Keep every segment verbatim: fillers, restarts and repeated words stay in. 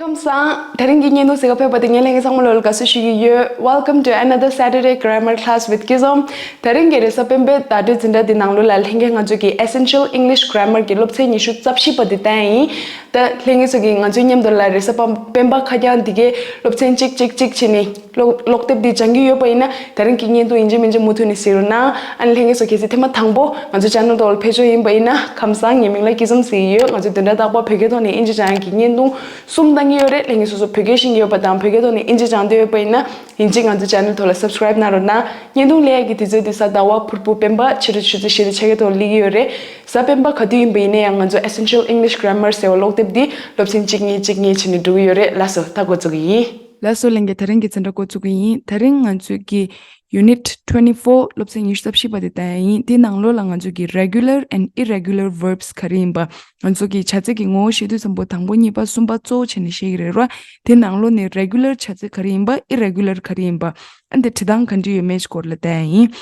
ཁམས་བཟང་། དེ་རིང་གི་བརྙན་ཐུང་གཟིགས་ག་ཕེབས་པ་དེ་ངའི་ལྷན་རྒྱས་ཚང་མ་ལོ་ལ་དགའ་བསུ་ཞུ་གི་ཡོད། Welcome to another Saturday Grammar Class with Kizom. དེ་རིང་གི་རེས་གཟའ་སྤེན་པའི་བརྡ་སྤྲོད་འཛིན་གྲྭ་འདི་ནང་ལོ་ལ་ལྷན་རྒྱས་ང་ཚོ་གི་Essential English Grammar གི་སློབ་ཚན་ཉི་ཤུ་རྩ་བཞི་པ་འདི་བསྟན་ཡིན། ད་ལྷན་རྒྱས་ཚོ་གི་ང་ཚོའི་མཉམ་དུ་ལ་རེས་གཟའ་སྤེན་པ་ཁ་རྐྱང་འདི་གའི་སློབ་ཚན་གཅིག་གཅིག་གཅིག་བྱས་ནས་ཀློག་ཀློག་དེབ་འདི་སྦྱང་གི་ཡོད་པ་ཡིན་ན། དེ་རིང་གི་བརྙན་ཐུང་ཡིན་གཅིག་མིན་གཅིག་མུ་མཐུད་ནས་གཟིགས་རོགས་གནང་། ཨ་ནི་ལྷན་རྒྱས་ཚོ་གལ་སྲིད་ཐེངས་མ་དང་པོ་ང་ཚོའི་channel་ཐོག་ལ་ཕེབས་ཆོག་ཡིན་པ་ཡིན་ན། ཁམས་བཟང་། ངའི་མིང་ལ་སྐྱིད་འཛོམས་ཟེར་གྱི་ཡོད། ང་ཚོས་བདུན་ཕྲག་རྟག་པར་བོད་སྐད་ཐོག་ནས་དབྱིན་ཇི་སྦྱང་ཡག་གི་བརྙན་ཐུང་གསུམ་བཏང་གི་ཡོད་རེད། ལྷན་རྒྱས་སོ་སོ་བོད་སྐད་ཤེས་ཀྱི་ཡོད་པ་དང་བོད་སྐད་ཐོག་ནས་དབྱིན་ཇི་སྦྱང་འདོད་ཡོད་པ་ཡིན་ན། ཡིན་གཅིག་ང་ཚོའི་channel་ཐོག་ལ་subscribe་གནང་རོགས་གནང་། བརྙན་ཐུང་སླེབས་ཡག་གི་དུས་ཚོད་འདི་གཟའ་ཟླ་བ་ཕུར་བུ་སྤེན་པ་ཕྱི་དྲོ་ཆུ་ཚོད་བཞི་དང་ཕྱེད་ཀ་ཐོག་སླེབས་ཀྱི་ཡོད་རེད། གཟའ་སྤེན་པ་ག་དུས་ཡིན་པ་ཡིན་ན་ཡང་ང་ཚོ་Essential English Grammar་ཟེར་བ་ཀློག་དེབ་འདི་སློབ་ཚན་གཅིག་གཉིས་གཅིག་གཉིས་བྱས་ནས་འགྲོ་གི་ཡོད་རེད། ལགས་སོ། ད་འགོ་བཙུགས་ཀྱི་ཡིན། ལགས་སོ་ལྷན་རྒྱས། དེ་རིང་གི་འཛིན་གྲྭ་འགོ་བཙུགས་ཀྱི་ཡིན། དེ་རིང་ང་ཚོས་ཀྱི་Unit twenty four་སློབ་ཚན་ཉི་ཤུ་རྩ་བཞི་པ་དེ་བལྟ་ཡ་ཡིན། དེའི་ནང་ལོགས་ལ་ང་ཚོས་ཀྱི་regular and irregular verbs་ག་རེ་ཡིན་པ། ང་ཚོ་གི་བྱ་ཚིག་གི་ངོ་བོ་བཤད་དུས་ཙམ་པོ་དང་པོ་གཉིས་པ་གསུམ་པ་གཙོ་བོ་བྱས་ནས་བཤད་ཀྱི་རེད་ར། དེ་ནང་ལོགས་ནས་regular་བྱ་ཚིག་ག་རེ་ཡིན་པ། irregular་ག་རེ་ཡིན་པ། ཨ་འདི་བྲིས་སྟངས་ག་འདྲ་ཡོད་མེད་སྐོར་ལ་བལྟ་ཡ་ཡིན།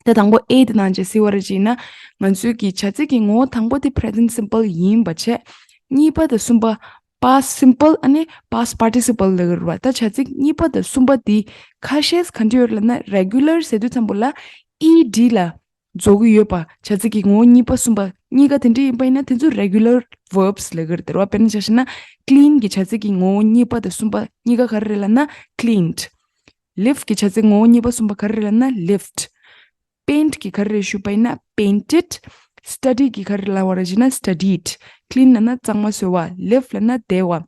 ད་དང་པོ་A་དེ་ནང་བཞིན་གཟིགས་པ་རེད་བྱས་ན། ང་ཚོའི་གི་བྱ་ཚིག་གི་ངོ་བོ་དང་པོ་དེ་present simple་ཡིན་པ་བྱས། གཉིས་པ་དང་གསུམ་པ་past simple་ཨ་ནི་past participle་ལབ་ཀྱི་རེད་བ། ད་བྱ་ཚིག་གཉིས་པ་དང་གསུམ་པ་དེ་ཁ་ཤས་ག་འདྲ་ཡོད་ལབ་ན། regular་ཟེར་དུས་ཙམ་པོ་ལ་ed་ལ་རྫོགས་ཀྱི་ཡོད་པ། བྱ་ཚིག་གི་ངོ་བོ་གཉིས་པ་གསུམ་པ་གཉིས་ཀ་དེ་འདྲ་ཡིན་པ་ཡིན་ན་དེ་ཚོ་regular verbs་ལབ་ཀྱི་རེད་བ། དཔེར་ན་ཆ་བཞག་ན་clean་གི་བྱ་ཚིག་གི་ངོ་བོ་གཉིས་པ་དང་གསུམ་པ་གཉིས་ཀ་ག་རེ་རེད་ལབ་ན་cleaned། Live་གི་བྱ་ཚིག་ངོ་བོ་གཉིས་པ་གསུམ་པ་ག་རེ་རེད་ལབ་ན་lived། Paint་གི་ག་རེ་རེད་ཞུས་པ་ཡིན་ན་painted། Study་གི་ག་རེ་ལབ་པ་རེད་ཟེར་ན་studied། Clean་ལབ་ན་གཙང་མ་བཟོ་བ། Live་ལབ་ན་བསྡད་པ།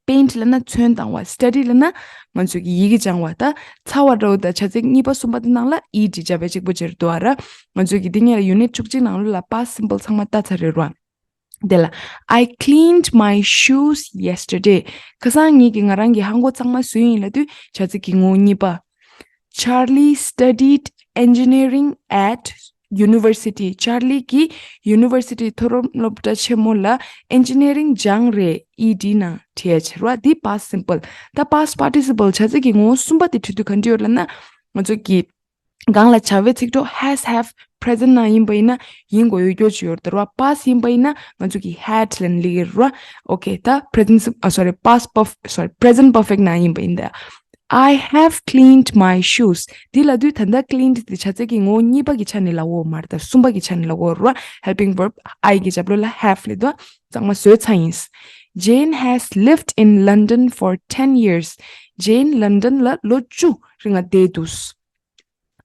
Paint་ལབ་ན་ཚོན་བཏང་བ། Study་ལབ་ན་ང་ཚོས་ཀྱི་ཡི་གེ་སྦྱང་བ། ད་ཚ་བ་འདྲ་བོ་དང་བྱ་ཚིག་གཉིས་པ་གསུམ་པ་དེ་ནང་ལ་ed་བརྒྱབ་པའི་གཅིག་པོ་ཅིག་རེད་འདུག་ཨ་ར། ང་ཚོས་ཀྱི་འདི་ངས་ལ་Unit་བཅུ་གཅིག་ནང་ལོགས་ལ་past simple་ཚང་མ་ལྟ་ཚར་རེད་ར། དེ་ལ། I cleaned my shoes yesterday། ཁ་སང་ངེད་ཀྱིས་ང་རང་གི་ཧང་གོ་ཚང་མ་བཟོས་ཡིན་ལབ་དུས་བྱ་ཚིག་གི་ངོ་བོ་གཉིས་པ། Charlie studied engineering at university། Charlie་གིས་University་མཐོ་རིམ་སློབ་གྲྭ་ཆེན་མོ་ལ་Engineering་སྦྱངས་རེད། ed་ནང་བྲིས་ཡ་བྱེད་ར། འདི་past simple། ད་past participle་བྱ་ཚིག་གི་ངོ་བོ་གསུམ་པ་དེ་བྲིས་དུས་ག་འདྲ་ཡོད་ལབ་ན། ང་ཚོ་གི་སྒང་ལ་བྱ་བའི་ཚིག་གྲོགས་has have present་ནང་ཡིན་པ་ཡིན་ན་ཡིན་དགོས་ཡོད་རྒྱུ་ཅིག་ཡོད་རེད་ར། past་ཡིན་པ་ཡིན་ན་ང་ཚོ་གི་had་ལབ་ནས་ལབ་ཀྱི་རེད་ར། Okay། ད་present sim- ཨ་sorry past perf- sorry present perfect་ནང་ཡིན་པ་ཡིན་ད། I have cleaned my shoes། འདི་ལབ་དུས་ད་ལྟ་cleaned་དེ་བྱ་ཚིག་གི་ངོ་བོ་གཉིས་པ་གི་ཆ་ནས་ལབ་ཡོད་མ་རེད། ད་གསུམ་པ་གི་ཆ་ནས་ལབ་ཡོད་ར། Helping verb I་གི་རྒྱབ་ལོགས་ལ་have་སླེབས་འདུག་གཙང་མ་བཟོས་ཚར་ཡིན། Jane has lived in London for ten years། Jane་London་ལ་ལོ་བཅུ་རིང་ལ་བསྡད་འདུག་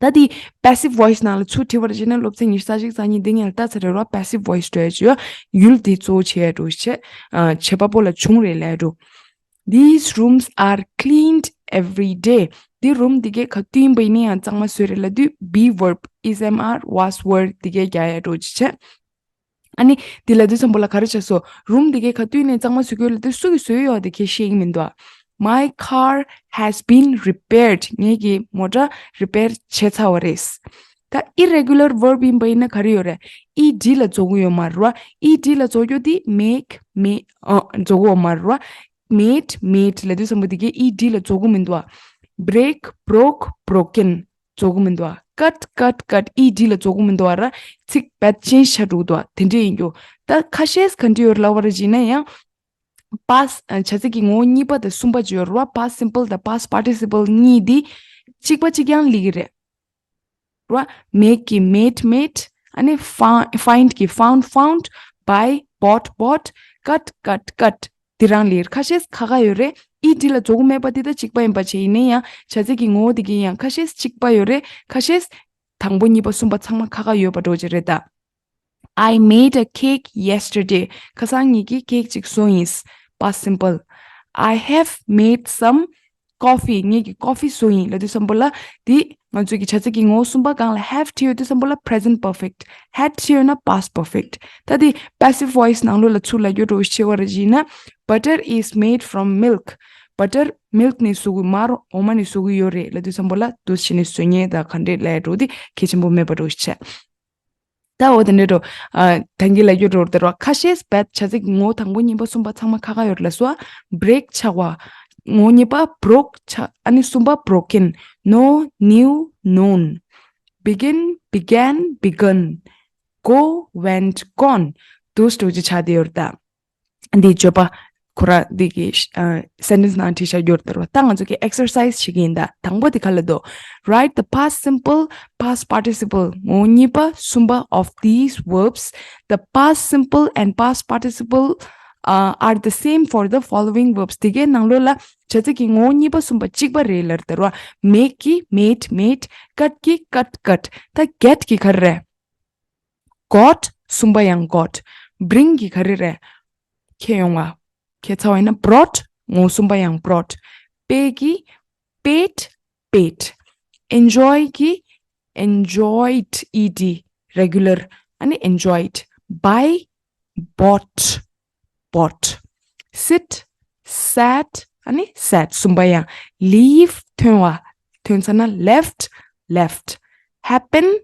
ད་དེ་passive voice་ནང་ལ་ཚུར་བྲིས་པར་བྱས་ན་སློབ་ཚན་ཉི་ཤུ་རྩ་གཅིག་རྩ་གཉིས་འདི་ངས་ལྟ་ཚར་རེད་ར། passive voice་འགྲོ་ཡ་ཅིག་ཡོད། ཡུལ་འདི་གཙོ་བོ་བྱས་ཡ་འགྲོ་བྱས། ཨ། བྱེད་པ་པོ་ལ་བྱུང་རེད་ལབ་ཡ་འགྲོ། These rooms are cleaned every day། འདི་room་འདི་གས་ག་དུས་ཡིན་པ་ཡིན་ན་ཡང་གཙང་མ་བཟོས་རེད་ལབ་དུས་be verb is, am, are, was, were་འདི་གས་རྒྱག་ཡ་འགྲོ་ཅིག་བྱས། ཨ་ནི་འདི་ལབ་དུས་ཙམ་པོ་ལ་ག་རེ་བྱས་སོང་། room་འདི་གས་ག་དུས་ནས་གཙང་མ་བཟོ་གི་ཡོད་ལབ་དུས་སུ་གིས་བཟོས་ཡོད་དེ་ཁྱེད་ཤེས་ཀྱི་མི་འདུག My car has been repaired། ངེད་ཀྱི་མོ་ཊ་repair་བྱས་ཚར་བ་རེད། ད་irregular verb་ཡིན་པ་ཡིན་ན་ག་རེ་ཡོད་རེད། ed་ལ་རྫོགས་ཀྱི་ཡོད་མ་རེད་བ། ed་ལ་རྫོགས་རྒྱུ་དེ་make, made ཨ་རྫོགས་ཀྱི་ཡོད་མ་རེད་བ། made, made་ལབ་དུས་ཙམ་པོ་དེ་གས་ed་ལ་རྫོགས་ཀྱི་མི་འདུག་བ། break, broke, broken་རྫོགས་ཀྱི་མི་འདུག་བ། cut, cut, cut་ed་ལ་རྫོགས་ཀྱི་མི་འདུག་བ་ར། ཚིག་རྦད་ཅན་ཆགས་འགྲོ་གི་འདུག་བ། དེ་འདྲས་ཡིན་རྒྱུ། ད་ཁ་ཤས་ག་འདྲས་ཡོད་ལབ་པ་རེད་ཅེ་ན་ཡང་past བྱ་ཚིག་གི་ངོ་བོ་གཉིས་པ་དང་གསུམ་པ་ཅིག་ཡོད་རེད་བ། past simple་དང་past participle་གཉིས་འདི་གཅིག་པ་གཅིག་རྐྱང་ལབ་ཀྱི་རེད་བ། make གི་made, made ཨ་ནི་fi- find གི་found, found buy, bought, bought cut, cut, cut འདི་རང་ལབ་ཀྱི་རེད། ཁ་ཤས་ཁ་ཁ་ཡོད་རེད། ed་ལ་རྫོགས་མེད་པ་འདི་ད་གཅིག་པ་ཡིན་པ་བྱས། ཡིན་ན་ཡང་བྱ་ཚིག་གི་ངོ་བོ་འདི་གི་ཡང་ཁ་ཤས་གཅིག་པ་ཡོད་རེད། ཁ་ཤས་དང་པོ་གཉིས་པ་གསུམ་པ་ཚང་མ་ཁ་ཁ་ཡོད་པ་འདྲ་བོ་ཅིག་རེད་ད། I made a cake yesterday། ཁ་སང་ངེད་ཀྱིས་cake་ཅིག་བཟོས་ཡིན། past simple། I have made some coffee། ངེད་ཀྱིས་coffee་བཟོས་ཡིན་ལབ་དུས་ཙམ་པོ་ལ་འདི་ང་ཚོའི་གི་བྱ་ཚིག་གི་ངོ་བོ་གསུམ་པ་སྒང་ལ་have་བྲིས་ཡོད་དུས་ཙམ་པོ་ལ་present perfect། had་བྲིས་ཡོད་ན་past perfect། ད་འདི་passive voice་ནང་ལོགས་ལ་ཚུར་ལབ་རྒྱུ་འདྲ་བོ་ཞིག་བྱས་པ་རེད་ཅེ་ན། Butter is made from milk། Butter milk་ནས་བཟོ་གི། མར་འོ་མ་ནས་བཟོ་གི་ཡོད་རེད་ལབ་དུས་ཙམ་པོ་ལ་འདུག་སེ་བྱས་ནས་བཟོ་མཁན་དང་ག་འདྲས་ལབ་ཡ་འདྲ་བོ་དེ་གལ་ཆེན་པོ་མེད་པ་འདྲ་བོ་ཞིག་བྱས། ད་འོ་དེ་འདྲ་འགྲོ། ཨ། ད་གིན་ལབ་རྒྱུ་འགྲོ་དེ་རོ། ཁ་ཤས་bad་བྱ་ཚིག་ངོ་བོ་དང་པོ་གཉིས་པ་གསུམ་པ་ཚང་མ་ཁ་ཁ་ཡོད་རེད་ལབ་སོང་། break་ཆགས་པ། ངོ་བོ་གཉིས་པ་broke་ཆགས། ཨ་ནི་གསུམ་པ་broken། no, new, known། begin, began, begun། go, went, gone། འདུག་སེ་འགྲོ་ཅིག་ཆགས་བསྡད་ཡོད་རེད་ད། འདི་བརྗོད་པ། ཁོ་ར་འདི་གི་ཨ་སེན་ཊེན་སི་ནང་བྲིས་བཞག་ཡོད་རེད་བ། ད་ང་ཚོ་གི་ཨེག་སར་སའི་སི་བྱེད་ཀྱི་ཡིན་ད། དང་པོ་དེ་ག་ལ་འདུག Write the past simple, past participle. ངོ་བོ་གཉིས་པ་གསུམ་པ་of these verbs. The past simple and past participle uh, are the same for the following verbs. དེ་གའི་ནང་ལོགས་ལ་བྱ་ཚིག་གི་ངོ་བོ་གཉིས་པ་གསུམ་པ་གཅིག་པ་རེད་ལབ་རེད་བ། མེག་གི་made, made. གཊ་གི་cut, cut. ད་གེཊ་གི་ག་རེ་རེད། got གསུམ་པ་ཡང་got. བྲིང་གི་ག་རེ་རེད། ཁྱེར་ཡོང་བ། ཁྱེར་ཚར་བ་ཡིན་ན་brought ངོ་གསུམ་པ་ཡང་brought. པེ་གི་paid, paid. ཨེན་ཇོའི་གི་enjoyed, ed, regular. ཨ་ནི་enjoyed. Buy, bought, bought. Sit, sat. ཨ་ནི་sat གསུམ་པ་ཡང་leave ཐོན་བ། ཐོན་ཚར་ན་left, left. Happen,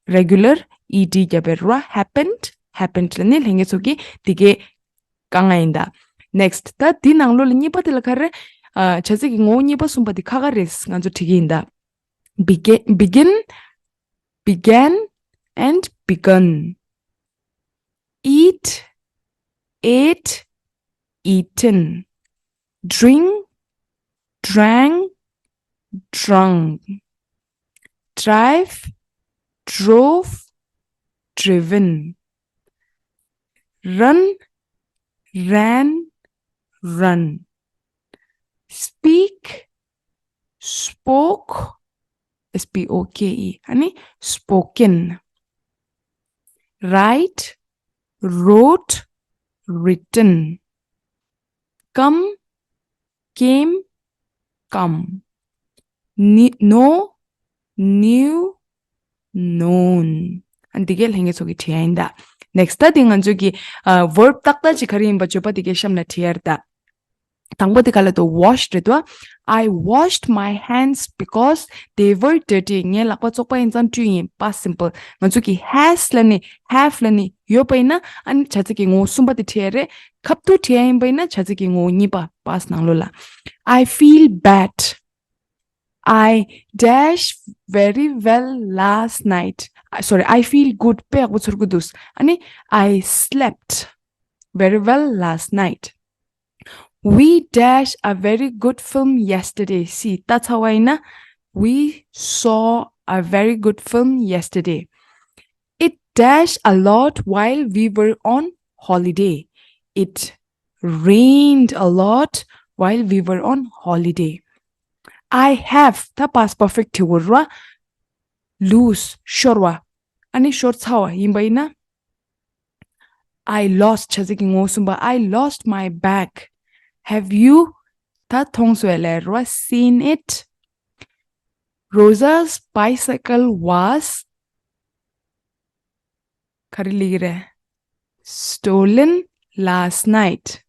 regular, ed རྒྱབ་པའི་ར། happened, happened. ལ་ནི་ལྷན་རྒྱས་ཚོ་གི་དེ་གའི་དཀའ་ངལ་ཡིན་ད། next. ད་འདི་ནང་ལོགས་ལ་གཉིས་པ་དེ་ལ་ག་རེ། ཨ་བྱ་ཚིག་གི་ངོ་བོ་གཉིས་པ་གསུམ་པ་དེ་ཁ་ཁ་རེད། ང་ཚོ་བྲིས་ཀྱི་ཡིན་ད། begin, begin, began and begun. Eat, ate, eaten. Drink, drank, drunk. Drive, drove, driven. Run, ran, run. Speak, spoke, S P O K E. ཨ་ནི་spoken. Write, wrote, written. Come, came, come. Kn- know, knew, known. ཨ་འདི་གའི་ལྷན་རྒྱས་ཚོ་གི་བྲིས་ཡ་ཡིན་ད། next. ད་འདི་ང་ཚོ་གི་ཨ་verb ཏག་ཏག་ཅིག་ག་རེ་ཡིན་པ་བརྗོད་པ་འདི་གའི་གཤམ་ལ་བྲིས་ཡ་རེད་ད། དང་པོ་དེ་ག་ལ་འདུག wash རེད་དོ། I washed my hands because they were dirty. ངའི་ལག་པ་བཙོག་པ་ཡིན་ཙང་བཀྲུས་ཡིན། past simple. ང་ཚོ་གི་has ལ་ནི་have ལ་ནི་ཡོད་པ་ཡིན་ན་ཨ་ནི་བྱ་ཚིག་གི་ངོ་བོ་གསུམ་པ་དེ་བྲིས་ཡ་རེད། ཁ་ཐུག་བྲིས་ཡ་ཡིན་པ་ཡིན་ན་བྱ་ཚིག་གི་ངོ་བོ་གཉིས་པ་past ནང་ལོགས་ལ། I feel bad. I dash very well last night. I- sorry, I feel good. དཔེ་ཡག་པོ་ཚོར་གི་འདུག་ཨ་ནི་I slept very well last night. We dash a very good film yesterday. See, that's how I know. We saw a very good film yesterday. It dash a lot while we were on holiday. It rained a lot while we were on holiday. I have, ད་past perfect དེ་བོར་བ། lose ཤོར་བ། ཨ་ནི་ཤོར་ཚར་བ་ཡིན་པ་ཡིན་ན། I lost བྱ་ཚིག་གི་ངོ་བོ་གསུམ་པ། I lost my bag. Have you ད་མཐོང་སོང་ལབ་ར། seen it? Rosa's bicycle was ག་རེ་ལབ་ཀྱི་རེད། stolen last night.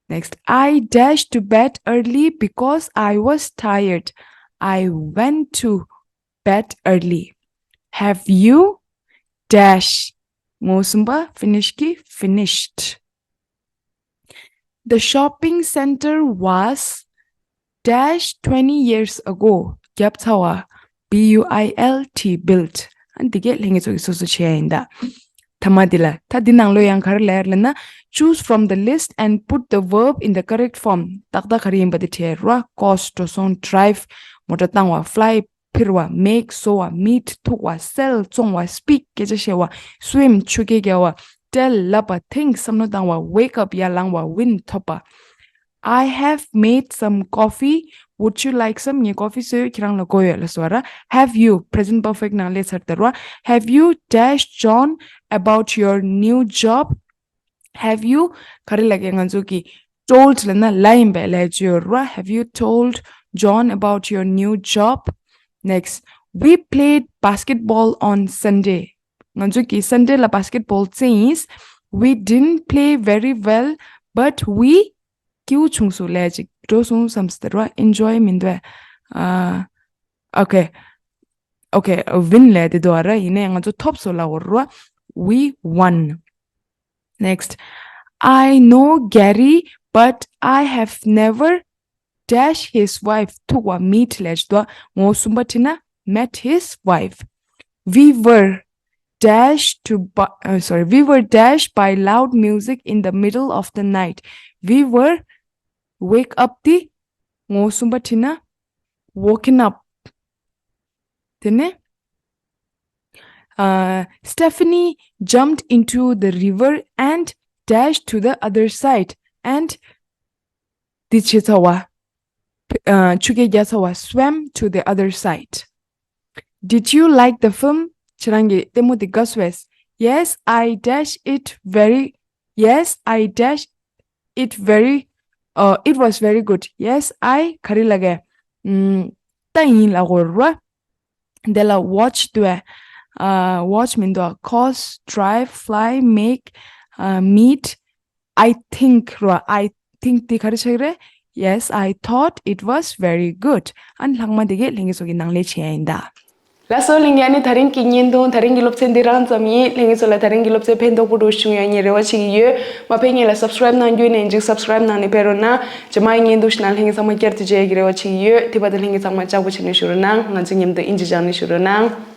Next. I dashed to bed early because I was tired. I went to bed early. Have you dash ངོ་བོ་གསུམ་པ་finish གི་finished? The shopping center was dash twenty years ago. བརྒྱབ་ཚར་བ། B U I L T, built. ཨ་འདི་གས་ལྷན་རྒྱས་ཚོ་གི་སོ་སོ་བྱས་ཡིན་ད། ཐ་མ་འདི་ལ་ད་འདི་ནང་ལོ་ཡང་ག་རེ་ལབ་ཡ་ལབ་ན། Choose from the list and put the verb in the correct form. ཏག་ཏག་ག་རེ་ཡིན་པ་དེ་བྲིས་ར། cost འགྲོ་སོང་། drive མོ་ཊ་བཏང་བ། fly འཕུར་བ། make བཟོ་བ། meet ཐུག་པ། sell བཙོང་བ། speak སྐད་ཆ་བཤད་པ། swim ཆུ་རྐྱལ་རྒྱག་པ། tell ལབ་པ། think བསམ་བློ་བཏང་བ། wake up ཡར་ལངས་པ། win ཐོབ་པ། I have made some coffee. Would you like some? ངས་coffee བཟོས་ཡོད། ཁྱེད་རང་ལ་དགོས་ཡོད་ལབ་སོང་ར། Have you present perfect ནང་སླེབས་ཚར་དེ་ར། Have you dash John about your new job? Have you ག་རེ་ལབ་ཀྱི། ང་ཚོ་གི་told ལབ་ན་ལབ་ཡིན་པས་ལབ་ཀྱི་ཡོད་ར། Have you told John about your new job? Next, we played basketball on Sunday. ང་ཚོ་གི་Sunday ལ་basketball རྩེས་ཡིན། We didn't play very well, but we སྐྱིད་པོ་བྱུང་སོང་ལབ་ཅིག་འགྲོ་སོང་བསམ་སྟེ་ར། enjoy མི་འདུག་ཨ། okay, okay, win ལབ་དེ་འདུག་ཨ་ར། ཡིན་ནའི་ང་ཚོ་ཐོབ་སོང་ལབ་ར། We won. Next. I know Gary, but I have never dash his wife. ཐུག་པ། meet ལབ་ཅིག་འདུག་ངོ་བོ་གསུམ་པ་བྲིས་ན་met his wife. We were dash to bu- uh, sorry, we were dash by loud music in the middle of the night. We were wake up དེ་ངོ་བོ་གསུམ་པ་བྲིས་ན་woken up. དེ་ནས uh, Stephanie jumped into the river and dashed to the other side and དེ་བྱས་ཚར་བ། ཕ- ཨ། ཆུ་རྐྱལ་རྒྱག་ཚར་བ། Swam to the other side. Did you like the film? ཁྱེད་རང་གིས་ལྟད་མོ་དེ་དགའ་སོང་ངས། Yes, I dash it very. Yes, I dash it very. Uh, it was very good. Yes, I ག་རེ་ལབ་ཀྱི། ཨམ། ད་ཡིན་ལབ་དགོས་རེད་པ། དེ་ལ་watch འདུག་གས། ཨ། watch མི་འདུག་གས། Cause, drive, fly, make, uh, meet, I think རོ། I think དེ་ག་རེ་ཆགས་ཀྱི་རེད། Yes, I thought it was very good. ཨ་ནི་ལྷག་མ་དེ་གས་ལྷན་རྒྱས་ཚོ་གིས་ནང་ལེན་བྱེད་ཡ་ཡིན་ད། ལགས་སོ་ལྷན་རྒྱས། ཨ་ནི་ད་རིང་གི་བརྙན་ཐུང་། ད་རིང་གི་སློབ་ཚན་འདི་རང་ཙམ་ཡིན། ལྷན་རྒྱས་ཚོ་ལ་ད་རིང་གི་སློབ་ཚན་ཕན་ཐོགས་པོ་འདྲ་བྱུང་ཡོད་ངས་རེ་བ་བྱེད་ཀྱི་ཡོད། མ་ཕན་ཉིད་ལ་subscribe གནང་རྒྱུ་ཡིན་ན་ཡིན་གཅིག་subscribe གནང་ནས་ཕེབས་རོགས་གནང་། རྗེས་མའི་བརྙན་ཐུང་ཞིག་ནང་ལྷན་རྒྱས་ཚང་མ་བསྐྱར་དུ་མཇལ་ཡག་གི་རེ་བ་བྱེད་ཀྱི་ཡོད། དེ་བར་དུ་ལྷན་རྒྱས་ཚང་མ་ལྕགས་པོ་བྱས་ནས་བཞུགས་རོགས་གནང་། ང་ཚོ་མཉམ་དུ་དབྱིན་ཇི་སྦྱངས་ནས་བཞུགས་རོགས་གནང་།